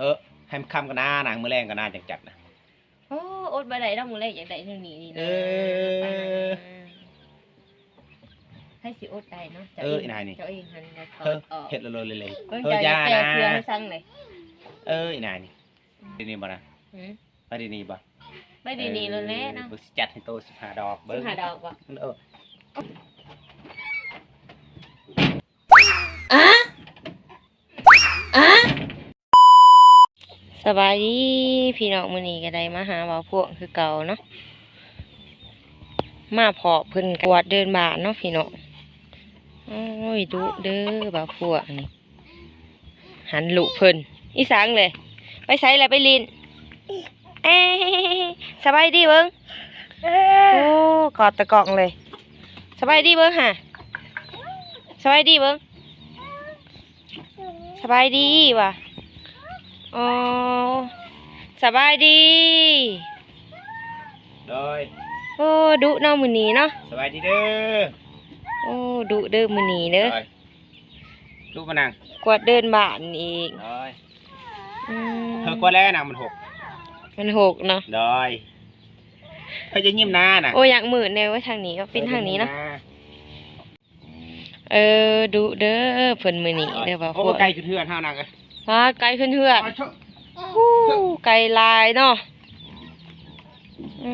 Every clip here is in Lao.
ເອີ ໃຫ້ມັນຄ່ຳກ່ອນນານາງ ມື້ແລງກ່ອນນາຈັ່ງຈັດນະ. ໂອ້ ອົດບໍ່ໄດ້ດອກ ມື້ແລງຢາກໄດ້ແນວນີ້ນີ້ນະ. ເອີ ໄປນະ ໃຜຊິອົດໄດ້ເນາະ. ເອີ ອີ່ນາຍນີ້ ເຈົ້າເອງຫັ້ນແຫຼະ ເອີ ຖອດອອກ ເຮັດເລີຍໆ. ເບິ່ງ ເອີ ຢ່ານະ ເຈົ້າແປເສືອໃຫ້ສັງເລີຍ. ເອີ ອີ່ນາຍນີ້ ໄປດີນີ້ບໍ່ນະ? ຫືມ? ໄປດີນີ້ບໍ່? ໄປດີນີ້ໂລດແຫຼະເນາະ. ເອີ ເບິ່ງຊິຈັດໃຫ້ໂຕສິບຫ້າດອກ. ເບິ່ງ ສິບຫ້າດອກບໍ່? ເອີ ອາ ອາ ສະບາຍດີພີ່ນ້ອງ, ມື້ນີ້ກໍໄດ້ມາຫາບ່າວພວງຄືເກົ່າເນາະ, ມາພໍ້ເພິ່ນກວາດເດີ່ນບ້ານເນາະພີ່ນ້ອງ. ໂອ້ຍ ດຸເດີບ່າວພວງນີ້. ຫັນລູກເພິ່ນ ອີສັງເລີຍ ໄປໃສລະ ໄປຫຼິ້ນ. ເອ ສະບາຍດີເບິ່ງ. ໂອ້ ກອດຕາກ້ອງເລີຍ. ສະບາຍດີເບິ່ງຫາ ສະບາຍດີເບິ່ງ. ສະບາຍດີວ່າ. ໂອ້ ສະບາຍດີ. ໂດຍ. ໂອ້ ດຸເນາະມື້ນີ້ເນາະ. ສະບາຍດີເດີ. ໂອ້ ດຸເດີມື້ນີ້ເດີ. ໂດຍ. ລຸກມານັ່ງ ກວາດເດີ່ນບ້ານອີກ. ໂດຍ. ອືມ ເພິ່ນກວາດແລ້ວນາງ ມັນຫົກ ມັນຫົກເນາະ. ໂດຍ. ເພິ່ນຈະຍິ້ມນານະ. ໂອ້ ຢາກມືດແດ່ເວີຍ ທາງນີ້ ເປັນທາງນີ້ເນາະ. ເອີ ດຸເດີເພິ່ນມື້ນີ້ເດີ. ໂອ້ ບໍ່ພວກ ໄກຂຶ້ນເຮືອນເຮົານາງເອີຍ. ປາດ ໄກຂຶ້ນເຮືອນ. ໂອ້ ໄກຫຼາຍເນາະ. ອື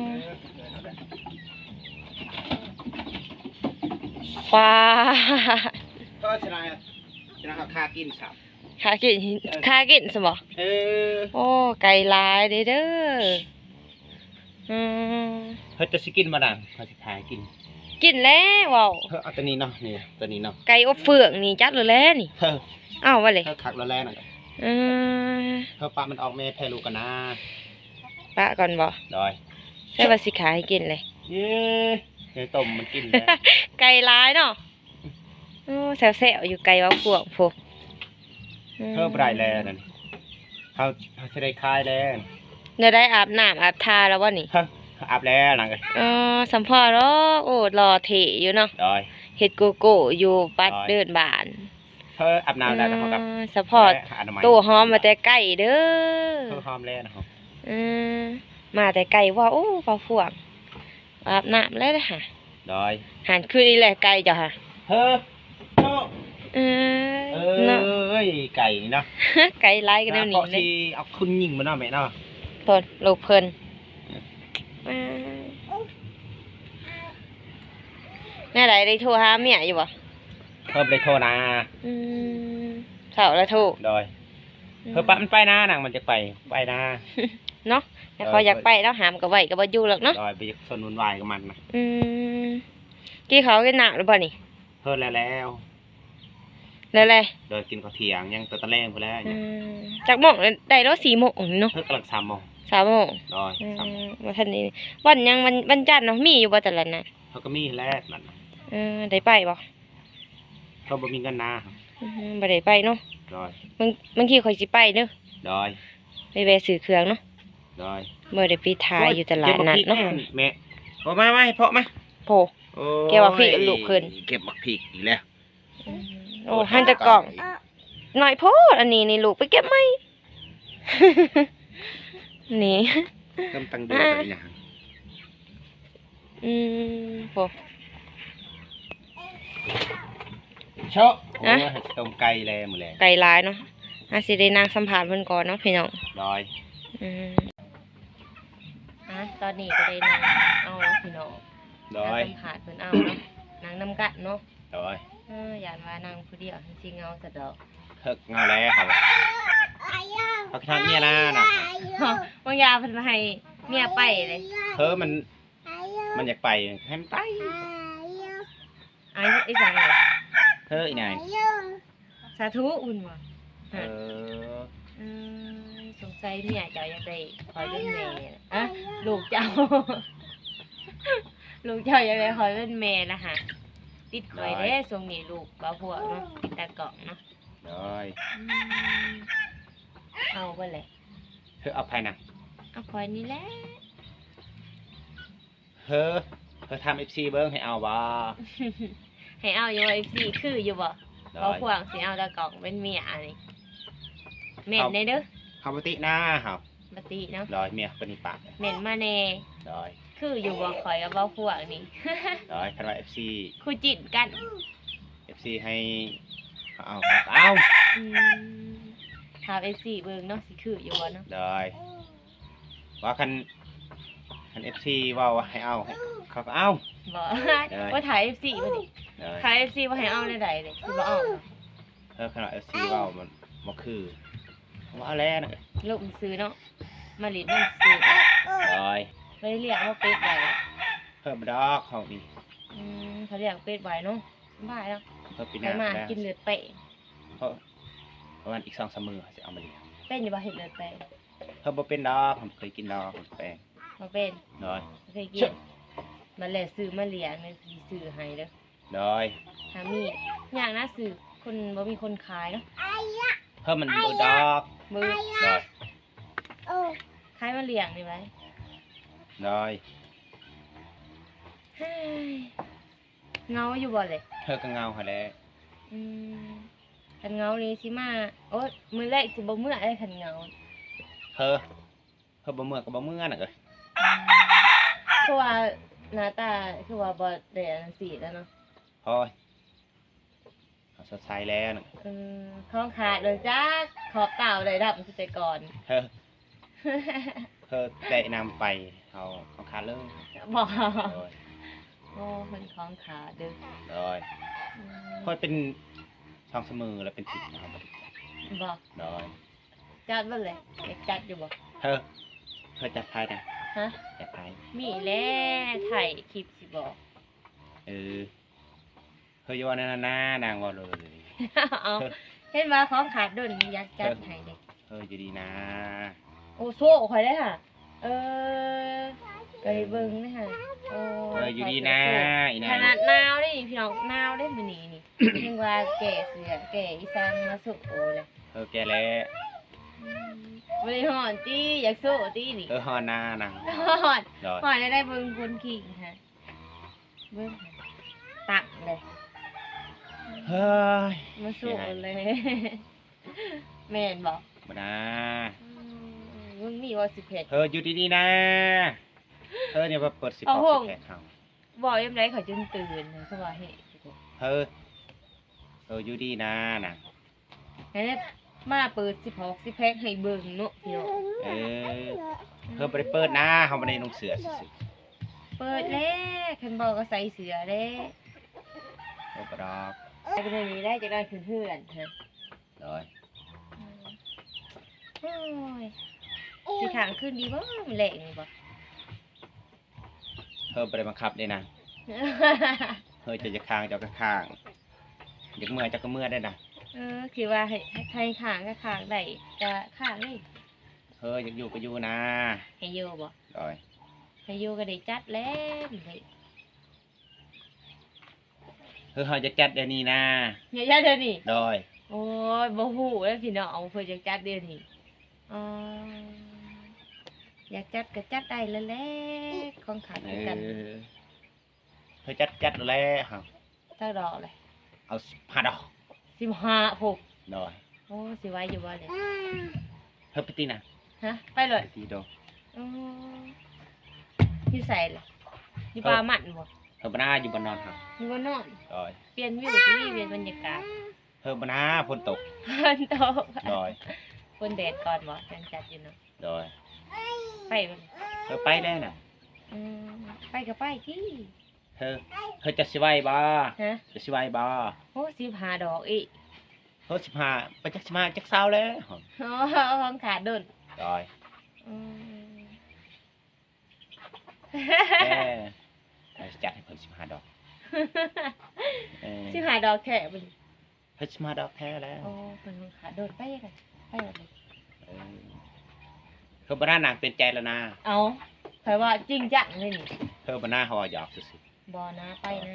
ມ ປາດ ເອີ ຊະນະ ຊະນະ ເຮົາຄາກິນຊ້ຳ ຄາກິນ ເອີ ຄາກິນຊັ້ນບໍ່? ເອີ ໂອ້ ໄກຫຼາຍເດີເດີ. ອືມ ເຮົາຈະຊິກິນບໍ່ນາງ? ເຮົາຊິພາກິນ. ກິນແລ້ວເວົ້າ. ເຮົາເອົາຕົວນີ້ເນາະ ນີ້ຕົວນີ້ເນາະ. ໄກ່ອົບເຟືອງນີ້ ຈັດໂລດແຫຼະນີ້. ເອີ ເອົາວ່າເລີຍ. ເຮົາຄັກໂລດແຫຼະນະ. ເອີ ເຮົາປະມັນອອກແມ່ແຜ່ລູກກ່ອນນາ. ປະກ່ອນບໍ່? ໂດຍ. ໃສ່ວ່າຊິຂາຍໃຫ້ກິນເລີຍ. ເອີ ໃຫ້ຕົ້ມມັນກິນແຫຼະ. ໄກ່ຫຼາຍເນາະ. ໂອ້ ແຊວໆຢູ່ ໄກ່ເວົ້າພວກພຸ້ນ. ອືມ ເຮີ ບໍ່ໄດ້ແລ້ວນັ້ນ ເຮົາ ເຮົາຊິໄດ້ຂາຍແລ້ວ. ແນວໃດ ອາບນ້ຳອາບທ່າແລ້ວບໍ່ນີ້? ເຮີ ອາບແລ້ວນາງເອີຍ. ອໍ ສຳພໍເນາະ. ໂອ້ ຫຼໍ່ເທ່ຢູ່ເນາະ. ໂດຍ. ເຮັດໂກໂກ້ຢູ່ ປັດ ໂດຍ ເດີ່ນບ້ານ. ເຮີ ອາບນ້ຳແລ້ວ ເອີ ເຮົາກໍ ສະເພາະ ແລະ ອະນາໄມ ໂຕຫອມມາແຕ່ໄກເດີ. ເຮີ ຫອມແລ້ວນະ. ເອີ ມາແຕ່ໄກວ່າ. ໂອ້ ເວົ້າພວກ ອາບນ້ຳແລ້ວເດ້ຫະ. ໂດຍ. ຫັ້ນຄືນີ້ແຫຼະໄກ່ເຈົ້າຫະ. ເຮີ ເອີ ເອີ ເນາະ ເອີຍ ໄກ່ນີ້ເນາະ. ໄກ່ຫຼາຍກໍແນວນີ້ເລີຍ. ເຮົາຊິເອົາຄຸນຍິງມາເນາະແມ່ເນາະ. ໂພດ ລູກເພິ່ນ. ແນວໃດ ໄດ້ໂທຫາເມຍຢູ່ບໍ່? ເຮີ ບໍ່ໄດ້ໂທນາ. ອືມ ເຊົ້າລະໂທ. ໂດຍ. ອືມ ເຮີ ປະມັນໄປນານາງ ມັນຈະໄປ ໄປນາ. ເນາະ ແຕ່ ເອີ ເຂົາຢາກໄປເນາະ ຫ້າມກໍໄວ້ກໍບໍ່ຢູ່ດອກເນາະ. ໂດຍ. ບໍ່ຢາກຊົນວຸ່ນວາຍກັບມັນນະ. ອືມ ກິນເຂົ້າກິນນ້ຳແລ້ວບໍ່ນີ້? ເຮີ ແລ້ວ ແລ້ວ ແລ້ວແຫຼະ. ໂດຍ. ກິນເຂົ້າທ່ຽງ ຍັງແຕ່ຕອນແລງພຸ້ນແຫຼະ. ອືມ ຈັກໂມງ? ໄດ້ແລ້ວ ສີ່ໂມງນີ້ເນາະ. ເຮີ ກຳລັງ ສາມໂມງ. ສາມໂມງ. ໂດຍ. ອືມ ສາມໂມງ. ບໍ່ທັນໄດ້ ວັນຫຍັງ ວັນ ວັນຈັນເນາະ ມີຢູ່ບໍ່ຕະຫຼາດນະ? ເຮົາກໍມີແຫຼະນັ້ນ. ເອີ ໄດ້ໄປບໍ່? ເຮົາບໍ່ມີເງິນນາ. ອືມ ບໍ່ໄດ້ໄປເນາະ. ໂດຍ. ບາງ ບາງທີຂ້ອຍຊິໄປເດີ. ໂດຍ. ໄປແວ່ຊື້ເຄື່ອງເນາະ. ໂດຍ. ບໍ່ໄດ້ໄປຖ່າຍຢູ່ຕະຫຼາດນັດເນາະ. ໂອ້ຍ ເກັບໝາກພິກແມ່. ໂອ້ ມາ ມາ ໃຫ້ເພາະມາ. ໂພ ໂອ້ຍ ແກວ່າພິກລູກເພິ່ນ ເກັບໝາກພິກອີກແລ້ວ. ອືມ ໂອ້ ໂອ້ ຫັນແຕ່ກ້ອງ ຕາຍ ນ້ອຍໂພດ. ອັນນີ້ນີ້ລູກໄປເກັບໃໝ່ ນີ້ ເລີ່ມຕັ້ງເດືອນ ອ່າ ເປັນຫຍັງ. ອືມ ໂພ ໂຊະ ໂອ້ຍ ຫາຊິຕົ້ມໄກ່ແລ້ວມື້ແລງ. ໄກ່ຫຼາຍເນາະ ຫາຊິໄດ້ນັ່ງສຳພາດເພິ່ນກ່ອນເນາະພີ່ນ້ອງ. ໂດຍ. ອືມ ອ່ະ ຕອນນີ້ກໍໄດ້ນັ່ງເອົາເນາະພີ່ນ້ອງ. ໂດຍ. ສຳພາດເພິ່ນເອົາເນາະ ນັ່ງນຳກັນເນາະ. ໂດຍ. ເອີ ຢ້ານວ່ານັ່ງຜູ້ດຽວມັນຊິເຫງົາຊະດອກ. ເຮີ ເຫງົາແລ້ວ ເຮົາ ເຮົາຄິດຮອດເມຍນານະ. ບາງຢ່າງເພິ່ນໃຫ້ເມຍໄປເດ້. ເຮີ ມັນ ມັນຢາກໄປ ໃຫ້ມັນໄປ. ອາຍຸອີ່ຫຍັງເລີຍ ເຮີ ອີ່ນາຍ. ສາທຸ ເພິ່ນວ່າ. ເອີ ເອີ ສົງໄສເມຍເຈົ້າຢາກໄດ້ຂ້ອຍເປັນແມ່. ອະ ລູກເຈົ້າ ລູກເຈົ້າຢາກໄດ້ຂ້ອຍເປັນແມ່ລະຫະ. ຕິດຂ້ອຍເດ້ ໂດຍ. ຊ່ວງນີ້ລູກບໍ່ພວກເນາະ ຕິດຕາກ້ອງເນາະ. ໂດຍ. ອືມ ເອົາບໍ່ແຫຼະ. ເຮີ ເອົາໃຜນະ? ເອົາຂ້ອຍນີ້ແຫຼະ. ເຮີ ເຮີ ຖາມເອັຟຊີເບິ່ງ ໃຫ້ເອົາບໍ່? ໃຫ້ເອົາຢູ່ບໍ່ ເອັຟຊີ ຄືຢູ່ບໍ່? ໂດຍ. ເວົ້າພວງຊິເອົາຕາກ້ອງເປັນເມຍນີ້ ແມ່ນແດ່ເດີ. ເຂົາບໍ່ຕິນາເຮົາ ບໍ່ຕິເນາະ ໂດຍ ເມຍເພິ່ນນີ້ປາກ ແມ່ນມາແດ່ ໂດຍ ຄືຢູ່ບໍ່ ຂ້ອຍກັບເວົ້າພວກນີ້ ໂດຍ ຄັນວ່າເອັຟຊີ ຄູ່ຈິ້ນກັນ ເອັຟຊີໃຫ້ເຮົາເອົາ ເຮົາກໍເອົາ ອືມ ຖາມເອັຟຊີເບິ່ງເນາະ ຊິຄືຢູ່ບໍ່ເນາະ ໂດຍ ວ່າຄັນ ຄັນເອັຟຊີເວົ້າວ່າໃຫ້ເອົາ ເຂົາກໍເອົາ ບໍ່ ໂດຍ ວ່າຖ້າເອັຟຊີບໍ່ນີ້ ໂດຍ ຖ້າເອັຟຊີວ່າໃຫ້ເອົາແນວໃດເດ້ ຊິບໍ່ເອົາ ເອີ ຄັນວ່າເອັຟຊີເວົ້າມັນບໍ່ຄື ເອົາແລ້ວນະ ລົມຊື່ເນາະ ມາຫຼິ້ນນຳຊື່ ໂດຍ ບໍ່ໄດ້ລ້ຽງບໍ່ເປັດໄວ້ ເພິ່ນບໍ່ດອກເຮົານີ້ ອືມ ເຂົາລ້ຽງເປັດໄວ້ເນາະ ສະບາຍແລ້ວ ເພິ່ນປີໜ້າ ໄປມາກິນເລືອດແປງ ເພາະ ປະມານອີກສອງສາມມື້ເຮົາຊິເອົາມາລ້ຽງ ເປັນຢູ່ບໍ່ເຮັດເລືອດແປງ ເພິ່ນບໍ່ເປັນດອກ ເພິ່ນບໍ່ເຄີຍກິນດອກເລືອດແປງ ບໍ່ເປັນ ໂດຍ ບໍ່ເຄີຍກິນ ບັດແລ້ວຊື້ມາລ້ຽງ ຊິຊື້ໃຫ້ເດີ ໂດຍ ຖ້າມີ ຍາກນະຊື້ ຄົນ ບໍ່ມີຄົນຂາຍເນາະ ເພິ່ນມັນບໍ່ດອກ ບໍ່ ໂດຍ ຂາຍມາລ້ຽງນີ້ໄວ້ ໂດຍ ເຮີ້ຍ ເຫງົາຢູ່ບໍ່ເລີຍ ເພິ່ນກໍເຫງົາຫັ້ນແຫຼະ ອືມ ຄັນເຫງົານີ້ຊິມາ ໂອ້ຍ ມື້ແລກຊິບໍ່ເມືອເດ້ ຄັນເຫງົາ ເຮີ້ຍ ເພິ່ນບໍ່ເມືອກໍບໍ່ເມືອນະເອີຍ ອືມ ຄືວ່າໜ້າຕາຄືວ່າບໍ່ໄດ້ອັນນັ້ນສີດແລ້ວເນາະ ໂອ້ຍ ເຮົາສົດໃສແລ້ວນະ ເອີ ຂອງຂາດເດີຈັກ ຂອບຕາບໍ່ໄດ້ດຳຄືແຕ່ກ່ອນ ເຮີ້ຍ ເຮີ້ຍ ແຕະນຳໄປ ເຮົາຂອງຂາດເລີຍ ບໍ່ ໂດຍ ໂອ້ ເພິ່ນຂອງຂາດເດີ ໂດຍ ອືມ ຂ້ອຍເປັນສອງສາມມື້ແລ້ວ ເປັນທິດເຮົາບໍ່ໄດ້ຈັດ ບໍ່ ໂດຍ ຈັດເບິ່ງເລີຍ ຢາກຈັດຢູ່ບໍ່ ເຮີ້ຍ ເຮີ້ຍ ຈັດໃຜນະ ຮະ ຈັດໃຜ ມີແຫຼະ ຖ່າຍຄລິບຊິບອກ ເອີ ເຮີ້ຍ ຢ່າເວົ້າແນວນັ້ນນາ ນາງເວົ້າໂລດເລີຍ ເອົາ ເຫັນວ່າຂອງຂາດດົນ ຢາກຈັດໃຫ້ເດ້ ເຮີ້ຍ ຢູ່ດີນາ ໂອ້ ໂຊຂ້ອຍເດ້ຫະ ເອີ ກໍໄດ້ເບິ່ງເດ້ຫະ ໂອ້ ເຮີ້ຍ ຢູ່ດີນາ ອີ່ນາງ ຂະໜາດໜາວເດ້ນີ້ ພີ່ນ້ອງ ໜາວເດ້ມື້ນີ້ນີ້ ຍັງວ່າແກ້ເສື້ອແກ້ອີສັງມາໂຊໂອແຫຼະ ເຮີ້ຍ ແກ່ແລ້ວ ອືມ ບໍ່ໄດ້ຮ້ອນຕິ ຢາກໂຊຕິນີ້ ເຮີ້ຍ ຮ້ອນນານາງ ຮ້ອນ ໂດຍ ຮ້ອນໄດ້ ເບິ່ງຄົນຂີ້ຫະ ເບິ່ງ ຕັກເລີຍ ເຮີ້ຍ ມາໂຊເລີຍ ແມ່ນບໍ່ ບໍ່ນາ ອືມ ມຶງມີບໍ່ຊິແພັກ ເຮີ້ຍ ຢູ່ດີໆນາ ເຮີ້ຍ ນີ້ວ່າເປີດຊິແພັກ ເຮົາ ເວົ້າຍາມໃດເຂົາຈຶ່ງຕື່ນ ຄືວ່າເຮັດ ເຮີ້ຍ ເຮີ້ຍ ຢູ່ດີນານາ ໃຫ້ມາເປີດຊິພອກຊິແພັກໃຫ້ເບິ່ງເນາະ ພີ່ນ້ອງ ເອີ ເພິ່ນບໍ່ໄດ້ເປີດນາ ເຮົາບໍ່ໄດ້ນຸ່ງເສື້ອຊື່ໆ ເປີດແລ້ວ ຄັນບໍ່ກໍໃສ່ເສື້ອແລ້ວ ບໍ່ກະດອກ ໄປເປັນນີ້ໄດ້ ຈັກໜ້ອຍຂຶ້ນເຮືອນ ໂດຍ ໂອ້ຍ ຊິຄ້າງຄືນດີບໍ່ ມື້ແລກນີ້ບໍ່ ເຮີ້ຍ ບໍ່ໄດ້ບັງຄັບເດ້ນາ ເຮີ້ຍ ເຈົ້າຢາກຄ້າງເຈົ້າກໍຄ້າງ ຢາກເມືອເຈົ້າກໍເມືອໄດ້ນະ ເອີ ຄືວ່າໃຫ້ ໃຫ້ຄ້າງກໍຄ້າງໄດ້ ກໍຄ້າງເລີຍ ເຮີ້ຍ ຢາກຢູ່ກໍຢູ່ນາ ໃຫ້ຢູ່ບໍ່ ໂດຍ ໃຫ້ຢູ່ກໍໄດ້ຈັດແລ້ວ ເຮີ້ຍ ເຮົາຢາກຈັດດຽວນີ້ນາ ຢາກຈັດດຽວນີ້ ໂດຍ ໂອ້ຍ ບໍ່ຮູ້ເດ້ພີ່ນ້ອງ ເພິ່ນຢາກຈັດດຽວນີ້ ອໍ ຢາກຈັດກໍຈັດໄດ້ແລ້ວແຫຼະ ຂອງຂາດຄືກັນ ເອີ ເຮົາຈັດ ຈັດແລ້ວເຮົາ ຈັກດອກເລີຍ ເອົາສິບຫ້າດອກ ສິບຫ້າ ໂອ້ ໂດຍ ໂອ້ ຊິໄຫວຢູ່ບໍ່ນີ້ ເຮີ້ຍ ໄປຕິນະ ຮະ ໄປໂລດ ໄປຕິໂດ ອືມ ຢູ່ໃສລະ ຢູ່ປ່າມັນບໍ່ ເຮີ້ຍ ບໍ່ນາ ຢູ່ບ່ອນນອນເຮົາ ຢູ່ບ່ອນນອນ ໂດຍ ປ່ຽນວິວຕິ ປ່ຽນບັນຍາກາດ ເຮີ້ຍ ບໍ່ນາ ຝົນຕົກ ຝົນຕົກ ໂດຍ ຝົນແດດກ່ອນບໍ່ ຈັ່ງຈັດຢູ່ເນາະ ໂດຍ ໄປບໍ່ ເຮີ້ຍ ໄປແລ້ວນະ ອືມ ໄປກໍໄປຕິ ເຮີ້ຍ ເຮີ້ຍ ເຈົ້າຊິໄຫວບໍ່ ຮະ ເຈົ້າຊິໄຫວບໍ່ ໂອ້ ສິບຫ້າດອກອີກ ເຮີ້ຍ ສິບຫ້າ ໄປຈັກສິບຫ້າ ຈັກຊາວແລ້ວ ໂອ້ ຂອງຂາດດົນ ໂດຍ ອືມ ເອີ ເຮົາຊິຈັດໃຫ້ເພິ່ນສິບຫ້າດອກ ເອີ ສິບຫ້າດອກແທ້ບໍ່ນີ້ ເພິ່ນຊິມາດອກແທ້ແລ້ວ ໂອ້ ເພິ່ນຂາດໂດນ ໄປກັນ ໄປບັດນີ້ ເອີ ເຮີ້ຍ ບໍ່ນາ ນາງເປັນໃຈແລ້ວນາ ເອົ້າ ຂ້ອຍວ່າຈິງຈັງເລີຍນີ້ ເຮີ້ຍ ບໍ່ນາ ເຮົາເວົ້າຫຍອກຊື່ໆ ບໍ່ນາ ໄປນາ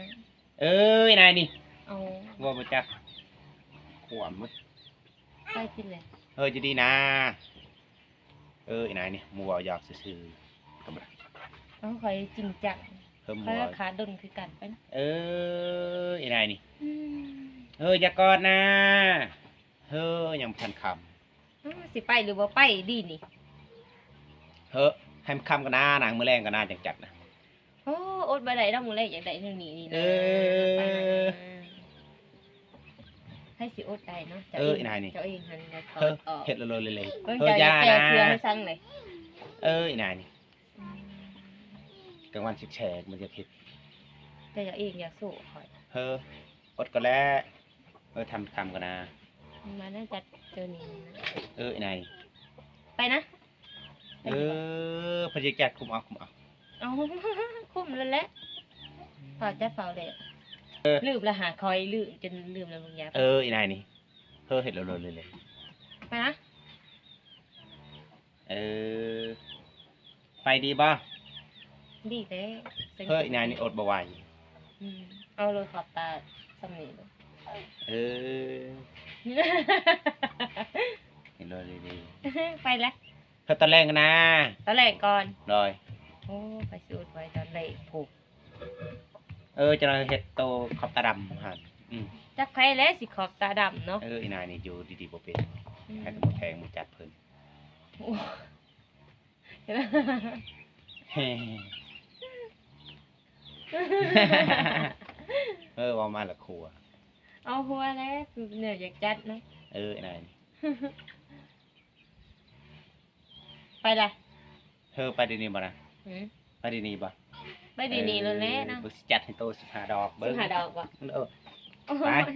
ເອີຍ ນາຍນີ້ ເອົ້າ ເວົ້າບໍ່ຈັກຄວາມເວີຍ ໄປກິນເລີຍ ເຮີ້ຍ ຢູ່ດີນາ ເອີຍ ນາຍນີ້ ໝູ່ເວົ້າຫຍອກຊື່ໆ ກໍບໍ່ໄດ້ ເອົ້າ ຂ້ອຍຈິງຈັງ ເຮີ້ຍ ໝູ່ ຂ້ອຍວ່າຂາດດົນຄືກັນໄປນະ ເອີຍ ນາຍນີ້ ອືມ ເຮີ້ຍ ຢ່າກອດນາ ເຮີ້ຍ ຍັງບໍ່ທັນຄ່ຳ ຊິໄປຫຼືບໍ່ໄປດີນີ້? ເຮີ້ ໃຫ້ມັນຄ່ຳກ່ອນນານາງ ມື້ແລງກ່ອນນາຈັ່ງຈັດນະ. ໂອ້ ອົດບໍ່ໄດ້ດອກ ມື້ແລງຢາກໄດ້ແນວນີ້ນີ້ນະ. ເອີ ໄປນະ ໃຜຊິອົດໄດ້ເນາະ. ເຈົ້າ ເອີ ເອງ ອີນາຍນີ້ ເຈົ້າເອງຫັ້ນແຫຼະຖອດອອກ ເຮັດໂລດໆເລີຍ. ເບິ່ງ ເອີ ເຈົ້າຢ່າ ຢ່າແປເສືອໃຫ້ສັງເລີຍ. ເອີ ອີນາຍນີ້ ອືມ ກາງວັນແສກໆມັນຈະເຮັດ ແຕ່ເຈົ້າເອງຢາກສູ້ຂ້ອຍ. ເຮີ້ ອົດກ່ອນແຫຼະ. ເອີ ທຳຄຳກ່ອນນາ ມານະ ຈັດໂຕນີ້ນະ. ເອີ ອີນາຍ ໄປນະ. ເອີ ເພິ່ນຊິຈັດຄຸມເອົາ ຄຸມເອົາ. ເອົາ ຄຸມແລ້ວແຫຼະ ຟ້າວຈັດຟ້າວແລ້ວ. ເອີ ລືມລະຫາ ຂ້ອຍລືມ ຈົນລືມແລ້ວບາງຢ່າງ. ເອີ ອີນາຍນີ້ ເຮີ້ ເຮັດໂລດໆເລີຍ. ໄປນະ. ເອີ ໄປດີບໍ່? ດີແທ້. ເຮີ້ຍ ອີນາຍນີ້ອົດບໍ່ໄຫວ. ອືມ ເອົາໂລດຂອບຕາສ່ຳນີ້ໂລດ. ເອີ ເຮັດໂລດດີໆ. ໄປລະ ເຮັດຕອນແລງນະ. ຕອນແລງກ່ອນ. ໂດຍ. ໂອ້ ໄປສູດໄວ້ຕອນແລງພຸ້ນ. ເອີ ຈັ່ງໃດເຮັດໂຕຂອບຕາດຳຫັ້ນ. ອືມ ຈັກໃຜແຫຼະຊິຂອບຕາດຳເນາະ. ເອີ ອີນາຍນີ້ຢູ່ດີໆບໍ່ເປັນ. ອືມ ໃຫ້ແຕ່ໝູແທງໝູຈັດເພິ່ນ. ໂອ້ ເອີ ເວົ້າມາລະຄົວ. ເອົາຫົວແຫຼະ ແນວຢາກຈັດນະ. ເອີ ອີນາຍ ໄປລະ. ເຮີ້ ໄປດຽວນີ້ບໍ່ນະ? ຫືມ ໄປດຽວນີ້ບໍ່? ໄປດຽວນີ້ໂລດແຫຼະນະ. ເອີ ຊິຈັດໃຫ້ໂຕສິບຫ້າດອກເບິ່ງ. ສິບຫ້າດອກບໍ່? ເອີ ໂອ້ຍ ໄປ.